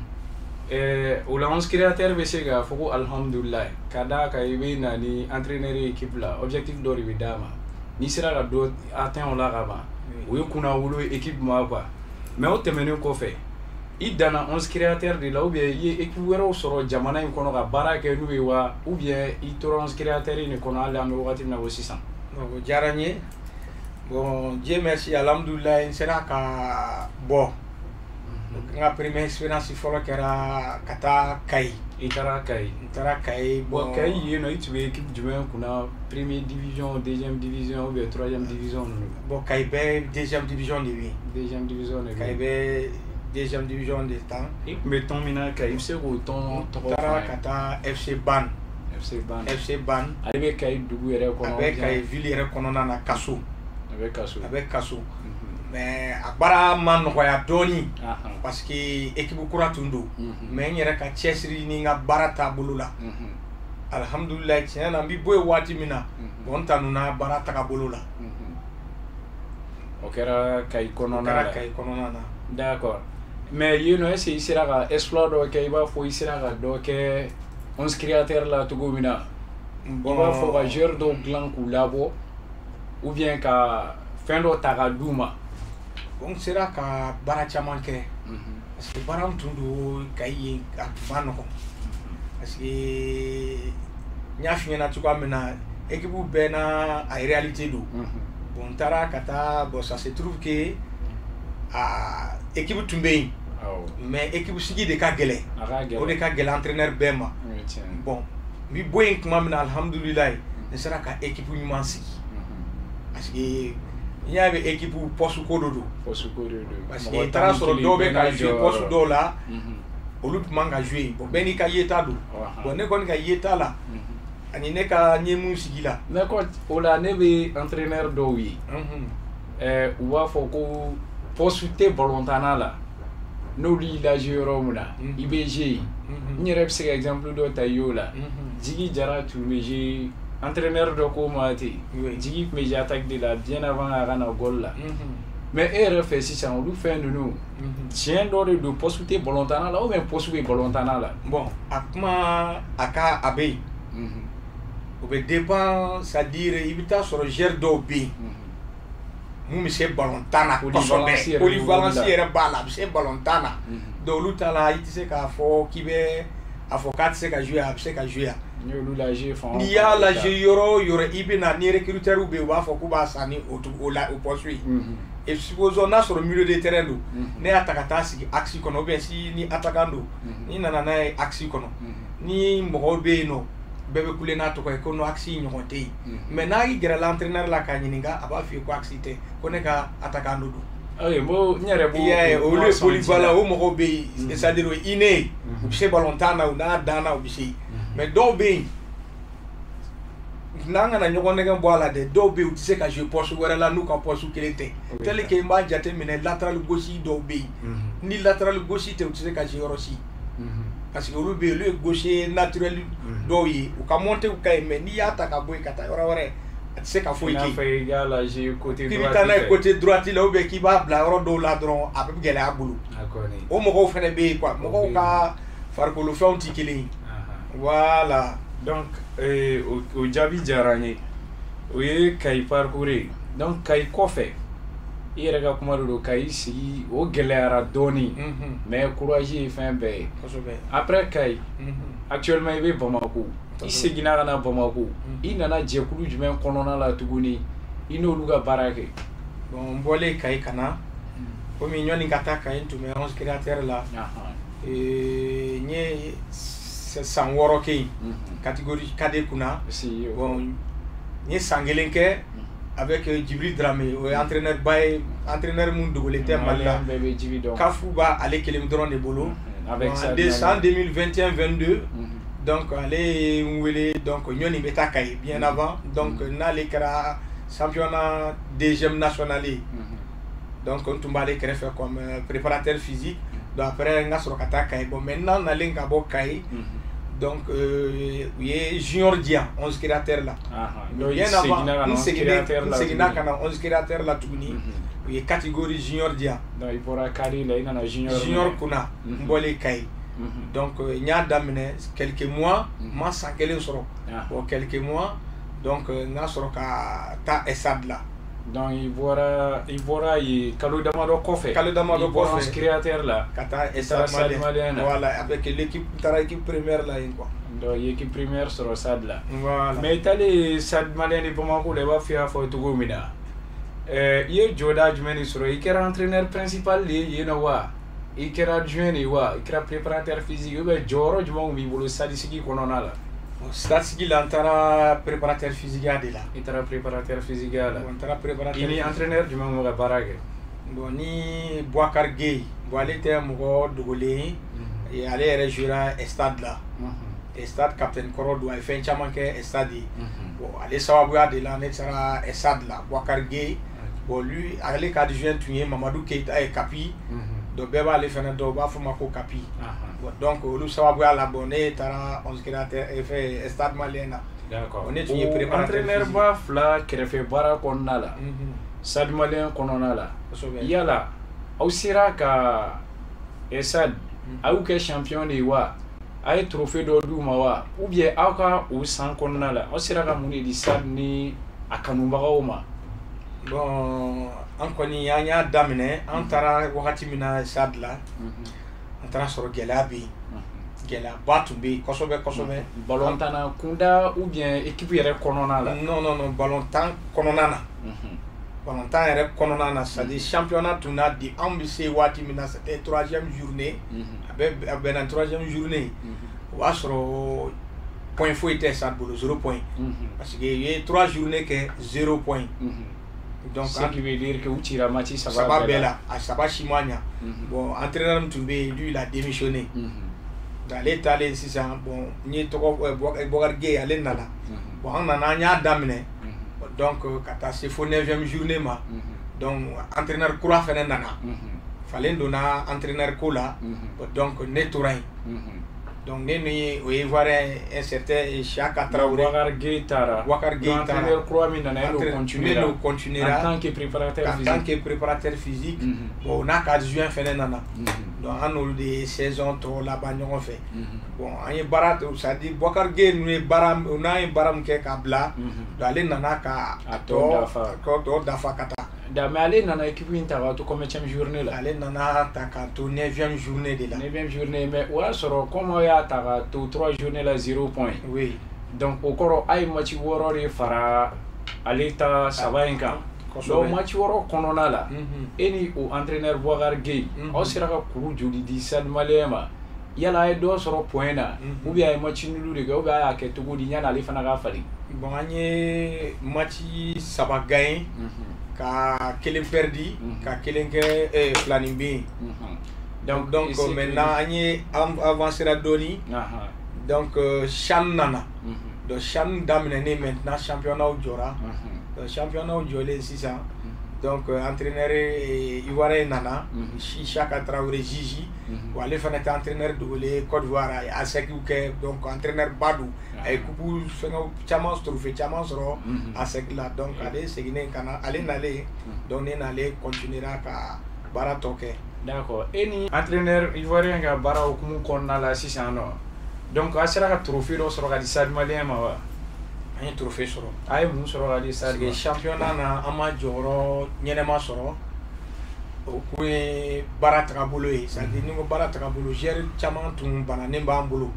O la, 11 créateur bɛ se k'a fɔ ko alihamudulilayi, ka d'a kan i bɛ na ni entraîneur ye équipe la, objectif dɔ de bɛ d'a ma, n'i sera ka dɔ atteint o la ka ban, o ye kunnawolo ye équipe ma quoi. Mais o tɛmɛnen kɔfɛ, i danna 11 créateur de la, ou bien i ye équipe wɛrɛw sɔrɔ jamana in kɔnɔ ka baara kɛ n'u ye wa, ou bien i tora 11 créateur in de kɔnɔ hali an bɛ wagati min na ko sisan? O diyara n ye. Bon, Dieu merci, alhamdulilayi, n sera ka bɔ. N ka première expérience fɔlɔ kɛra ka taa Kayi. I taara Kayi? N taara Kayi. Bon, Kayi yen nɔ, i tun bɛ équipe jumɛn kunna? Première division, deuxième division ou bien troisième division ninnu? Bon, Kayi bɛ deuxième division de bɛ yen. Deuxième division de bɛ yen. Kayi bɛ deuxième division de tan. I tun bɛ tɔn min na Kayi, i bɛ se k'o tɔn tɔgɔ fɔ an ye? N taara ka taa FC Ban. FC Ban. FC Ban. Ale bɛ Kayi dugu yɛrɛ kɔnɔ? A bɛ Kayi ville yɛrɛ kɔnɔna na, Kaso. A bɛ Kaso. A bɛ Kaso. Mais a baara ma nɔgɔya dɔɔni, parce que équipe kura tun don. Mais n yɛrɛ ka cɛsiri ni n ka baara taabolo la, alihamudulilayi, tiɲɛ na, n bɛ bɔ yen waati min na, bon, n tanuna baara tagabolo la. O kɛra Kayi kɔnɔna la? O kɛra Kayi kɔnɔna na. D'accord, mais yen nɔ, est ce que i sera ka exploit dɔ kɛ, i b'a fɔ i sera ka dɔ kɛ 11 créateur la cogo min na, i b'a fɔ ka joueur dɔw dilan k'u labɔ, ou bien ka fɛn dɔ ta ka d'u ma? Bon, n sera ka baara caman kɛ, parce que baara min tun don Kayi yen, a tun ma nɔgɔn, parce que n y'a f'i ɲɛna cogoya min na, équipe bɛɛ n'a a réalité don. Bon, n taara ka taa, bon, ça se trouve que a équipe tun bɛ yen, mais équipe sigi de ka gɛlɛn, o de ka gɛlɛn entraîneur bɛɛ ma. Bon, n bɛ bɔ yen tuma min na, alihamudulilayi, n sera ka équipe ɲuman sigi, parce que n'i y'a mɛn équipe, poste ko de don. Poste ko de don. Parce que i taara sɔrɔ dɔw bɛ ka jouer poste dɔw la, olu tun man ka jouer. Bon, bɛɛ n'i ka yeta don. Bon, ne kɔni ka yeta la, ani ne ka ɲɛ mun sigi la. Mais ko o la, ne bɛ entraîneur dɔw ye, u b'a fɔ ko poste tɛ balontanna la, n'olu y'i lajɛ yɔrɔ min na, i bɛ jouer yen. N yɛrɛ bɛ se ka exemple dɔ ta i y'o la. Jigi Jara tun bɛ jouer, entraîneur dɔ ko ma ten, Jigi tun bɛ jouer attaque de la bien avant a ka na goal la. Mais e yɛrɛ fɛ sisan, olu fɛn ninnu, tiɲɛ dɔ de don, poste tɛ balontanna la ou bien poste bɛ balontanna la? Bon, a kuma a ka a bɛ yen, o bɛ dépend, c'est à dire i bɛ taa sɔrɔ joueur dɔw bɛ yen mun bɛ se balontan na kosɛbɛ, polyvalence yɛrɛ b'a la, a bɛ se balontan na. Donc olu ta la, i tɛ se k'a fɔ k'i bɛ a fɔ k'a tɛ se ka jouer, a bɛ se ka jouer yan. N'i y'olu lajɛ fan o N'i y'a lajɛ yɔrɔ o yɔrɔ, i bɛ na ni recruteur bɛ yen, u b'a fɔ k'u b'a san ni o o la o poste ye. Et supposons n'a sɔrɔ milieu de terrain don, ne y'a ta ka taa sigi axe kɔnɔ, ou bien si ni attaquant don, n'i nana n'a ye axe kɔnɔ, ni mɔgɔw bɛ yen nɔ, bɛɛ bɛ kule n'a tɔgɔ ye ko non, axe ɲɔgɔn tɛ yen. Mais n'a y'i gɛrɛ l'entraîneur la k'a ɲininka, a b'a f'i ye ko axe tɛ, ko ne ka attaquant dɔ don. Ayi, n b'o n yɛrɛ b'o. I y'a ye, olu ye polyvalent, o mɔgɔw bɛ yen, c'est à dire o ye inné, u bɛ se balontan na, u n'a dan na, u bɛ se. Mais dɔw bɛ yen, n'an kana ɲɔgɔn nɛgɛ bɔ a la dɛ, dɔw bɛ yen, u tɛ se ka jouer poste wɛrɛ la n'u ka poste kelen tɛ. Tel que n b'a jate minɛ, latéral gauche dɔw bɛ yen, ni latéral gauche tɛ, u tɛ se ka jouer yɔrɔ si, parce que olu bɛ yen, olu ye gaucher naturel dɔw ye, u ka montée ka ɲi, mais n'i y'a ta ka bɔ yen ka taa yɔrɔ wɛrɛ, a tɛ se ka foyi kɛ. I n'a fɔ i k'a lajɛ côté droite, k'i bɛ taa n'a ye côté droite la, ou bien k'i b'a bila yɔrɔ dɔw la dɔrɔn, a bɛ gɛlɛya a bolo. O mɔgɔw fana bɛ yen quoi, mɔgɔw ka farikolo fɛnw tɛ kelen ye. Voilà. Donc o jaabi diyara n ye. O ye Kayi parcours ye. Donc Kayi kɔfɛ, i yɛrɛ ka kuma de don, Kayi sigi o gɛlɛyara dɔɔni, mais courage ye fɛn bɛɛ ye. Après Kayi, actuellement i bɛ Bamako, i seginna ka na Bamako, i nana jɛkulu jumɛn kɔnɔna la tuguni, i n'olu ka baara kɛ? Bon, n bɔlen Kayi ka na, komi ɲɔni ka taa Kayi, n tun bɛ 11 créateur la. N ye san 6 kɛ yen, catégorie cadet kunna. Bon, n ye san kelen kɛ avec Djibril Dramé, o ye entraîneur ba ye, entraîneur mun dogolen tɛ Mali la, CAF b'a ale kelen dɔrɔn de bolo. En 2021-22, donc ale ye n wele, donc ɲɔni bɛ taa Kayi bien avant, donc n'ale kɛra championnat deuxième national ye, donc n tun b'ale kɛrɛfɛ comme préparateur physique. Donc après n ka sɔrɔ ka taa Kayi. Bon, maintenant nalen ka bɔ Kayi, donc u ye junior di yan 11 créateur la. Bien avant, n seginna ka na 11 créateur la tuguni, u ye catégorie junior di yan. Donc i bɔra cadet la, i nana junior. Junior kunna, n bɔlen Kayi. Donc n y'a daminɛ quelques mois, n ma san kelen sɔrɔ. Bon, quelques mois, donc n ka sɔrɔ ka taa Stade la. Donc i bɔra yen kalo damadɔ kɔfɛ. Kalo damadɔ kɔfɛ. I bɔra créateur la. Ka taa Stade Malien na. Voilà, avec l'équipe, n taara équipe première la yen quoi. Donc i ye équipe première sɔrɔ Stade la. Voilà. Mais i taalen Stade Malien de Bamako la, i b'a fɔ i y'a fɔ cogo min na, i ye jɔda jumɛn de sɔrɔ? I kɛra entraîneur principal de ye yen nɔ wa? I kɛra adjoint de ye wa? I kɛra préparateur physique ou bien jɔyɔrɔ jumɛn b'i bolo Stade sigi kɔnɔna la? Stade sigi la, n taara préparateur physique de la. I taara préparateur physique la. Bon, n taara préparateur. I ni entraîneur jumɛn bɛ ka baara kɛ? Bon, ni Boubacar Gueye, bon, ale tɛ mɔgɔ dogolen ye, ale yɛrɛ jouera Stade la. Stade capitaine kɔrɔ don, a ye fɛn caman kɛ Stade ye. Bon, ale sababuya de la ne taara Stade la, Boubacar Gueye. Bon, lui, ale ka adjoint tun ye Mamadou Keita ye, Kapi. Donc bɛɛ b'ale fɛnɛ dɔn, u b'a fɔ ma ko Kapi. Bon, donc olu sababuya la, bon, ne taara 11 créateur fɛn Stade Malien na. D'accord. Ne tun ye préparateur. Entraîneur ba fila kɛrɛfɛ baara kɔnɔna la, Stade Malien kɔnɔna la, yala aw sera ka Stade a y'u kɛ champion de ye wa? A ye trophée dɔ d'u ma wa? Ou bien aw ka o san kɔnɔna la, aw sera ka mun de di Stade ni a kanubagaw ma? Bon, an kɔni an y'a daminɛ, an taara wagati min na Stade la, an taara sɔrɔ gɛlɛya bɛ yen, gɛlɛyaba tun bɛ yen kosɛbɛ kosɛbɛ. Balontanna kunda ou bien équipe yɛrɛ kɔnɔna la? Non, non, non, balontan kɔnɔna na, balontan yɛrɛ kɔnɔna na, c'est à dire championnat tun n'a di anw bɛ se waati min na, c'était troisième journée, a bɛ a bɛnna troisième journée, o b'a sɔrɔ point foyi tɛ Stade bolo, zéro point, parce que u ye trois journées kɛ, zéro point. Donc ce qui veut dire que u cira match saba. Saba bɛɛ la, a saba si ma ɲa. Bon, entraîneur min tun bɛ yen, lui, il a démissionné. Donc ale taalen sisan, bon, n ye tɔgɔ Boubacar Gueye, ale nana. Bon, an nana, an y'a daminɛ, donc ka taa se fo neuvième journée ma. Donc entraîneur kura fɛnɛ nana, falen donna entraîneur ko la. Donc ne tora yen. Donc ne ni o ye Ivoirien, un certain Siaka Traoré. Boubacar Gueye taara. Boubacar Gueye taara. Entraîneur kura min nana, e n'o continuer. Ne n'o continuer en tant que préparateur physique. En tant que préparateur physique. Bon, n'a ka adjoint fɛnɛ nana. Donc an n'olu de ye saison tɔ laban ɲɔgɔn fɛ. Bon, an ye baara, c'est à dire Boubacar Gueye ninnu ye baara, n'an ye baara min kɛ k'a bila, donc ale nana ka a tɔ dafa. Ka tɔ dafa ka taa. Da, mais ale nana équipe in ta k'a to combien journée la? Ale nana ta k'a to 9e journée de la. 9e journée, mais o y'a sɔrɔ comme aw y'a ta k'a to 3 journée la, 0 point. Oui. Donc o kɔrɔ a ye match 6 de fara ale ta 3 in kan. Donc match 6 kɔnɔna la, e ni o entraîneur Boubacar Gueye, aw sera ka kuru joli di Stade Malien ma? Yala a ye dɔ sɔrɔ point na, ou bien a ye match nul de kɛ, ou bien a y'a kɛ cogo di yanni ale fana ka falen? Bon, an ye match 3 gagné, ka kelen perdu, ka kelen kɛ filanin bin. Donc maintenant an ye avancera dɔɔni. Donc CHAN nana. Donc CHAN daminɛnen, maintenant championnat jɔra. Donc championnat jɔlen sisan, donc entraîneur ivoirien nana, Siaka Traoré Gigi. Bon, ale fana tɛ entraîneur dogolen Côte d'Ivoire, a ye ASEC kɛ, donc entraîneur ba don. A ye coupe fɛngɛw caman, trophée caman sɔrɔ ASEC la. Donc ale seginnen ka na, ale nalen, donc ne n'ale continuera ka baara tɔ kɛ. D'accord, e ni entraîneur ivoirien ka baara hukumu kɔnɔna la sisan nɔ, donc a sera ka trophée dɔ sɔrɔ ka di Stade Malien ma wa? An ye trophée sɔrɔ. A ye mun sɔrɔ ka di Stade ma? Parce que championnat na, an ma jɔyɔrɔ ɲɛnɛma sɔrɔ. O kun ye baara tagabolo ye. C'est à dire ni ko baara tagabolo, joueur caman tun bananen b'an bolo.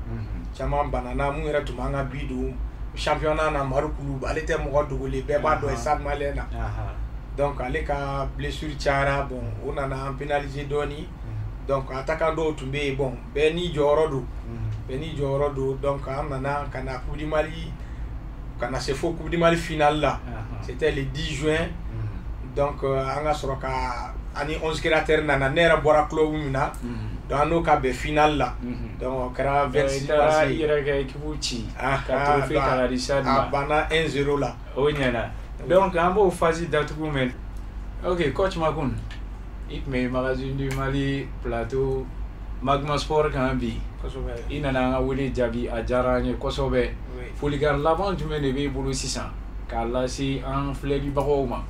Caman banana, mun yɛrɛ tun b'an ka bi don championnat na, Madu Kulu, ale tɛ mɔgɔ dogolen, bɛɛ b'a dɔn Stade Malien na. Donc ale ka blessure cayara, bon, o nana an pénaliser dɔɔni. Donc attaquant dɔw tun bɛ yen, bon, bɛɛ n'i jɔyɔrɔ don. Bɛɛ n'i jɔyɔrɔ don. Donc an nana ka na Coupe du Mali, ka na se fo Coupe du Mali finale la. C'était le 10 juin. Donc an ka sɔrɔ ka ani 11 créateurs nana, ne yɛrɛ bɔra club min na. Donc an n'o ka bɛn finale la. Donc o kɛra 26 mars. I yɛrɛ ka équipe ci ka trophée ta ka di Stade ma. A banna 1-0 la. O ɲɛna. Donc an b'o phase datugu mɛ. Ok, coach Makoun, i tun bɛ Magazine du Mali plateau Magma Sport kan bi. I nana an ka wele jaabi, a diyara an ye kosɛbɛ. Folikan laban jumɛn de b'e bolo sisan k'a lase an filɛlibagaw ma?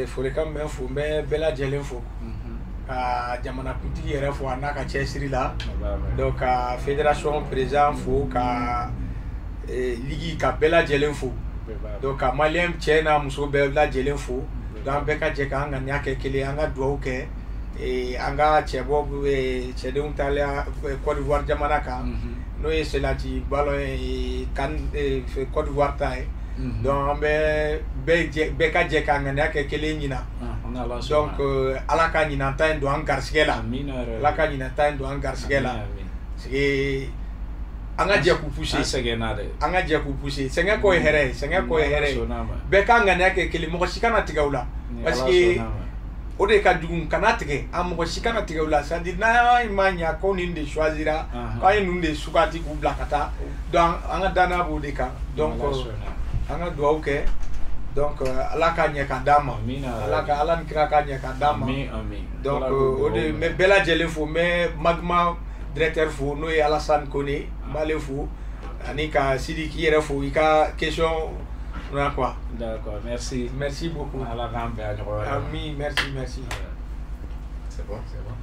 Folikan bɛ fo, n bɛ bɛɛ lajɛlen fo, ka jamanakuntigi yɛrɛ fo a n'a ka cɛsiri la. Donc ka fédération président fo, ka ligue, ka bɛɛ lajɛlen fo. Donc ka Malien cɛ n'a muso bɛɛ lajɛlen fo. Donc an bɛɛ ka jɛ k'an ŋaniya kɛ kelen, an ka dugawu kɛ an ka cɛbɔ cɛdenw taalen Côte d'Ivoire jamana kan, n'o ye selati ballon ye, CAN Côte d'Ivoire ta ye. Donc an bɛ bɛɛ ka jɛ k'an ŋaniya kɛ kelen ɲina. Donc Ala ka ɲinan ta in don an garisigɛ la. Ala ka ɲinan ta in don an garisigɛ la. Parce que an ka jɛ k'u pousser. An sɛgɛnna dɛ. An ka jɛ k'u pousser. Sɛgɛn kɔ ye hɛrɛ ye, sɛgɛn kɔ ye hɛrɛ ye. Bɛɛ k'an ŋaniya kɛ kelen, mɔgɔ si kana tigɛ u la. Parce que o de ka jugu, kana tigɛ, an mɔgɔ si kana tigɛ u la. C'est à dire n'an ma ɲa ko nin de choisira, k'an ye ninnu de suganti k'u bila ka taa. Donc an ka danaya b'o de kan. Donc an ka dugawu kɛ. Donc Ala ka ɲɛ ka d'an ma. Ala ka, Ala ni kira ka ɲɛ ka d'an ma. Donc o de n bɛ bɛɛ lajɛlen fo, n bɛ Magma directeur fo, n'o ye Alassane Kone, n b'ale fo, ani ka Sidiki yɛrɛ fo i ka question na quoi. D'accord, merci. Merci beaucoup. Ala k'an bɛn a ɲɔgɔn wɛrɛ ma. Amin, merci, merci. C'est bon, c'est bon.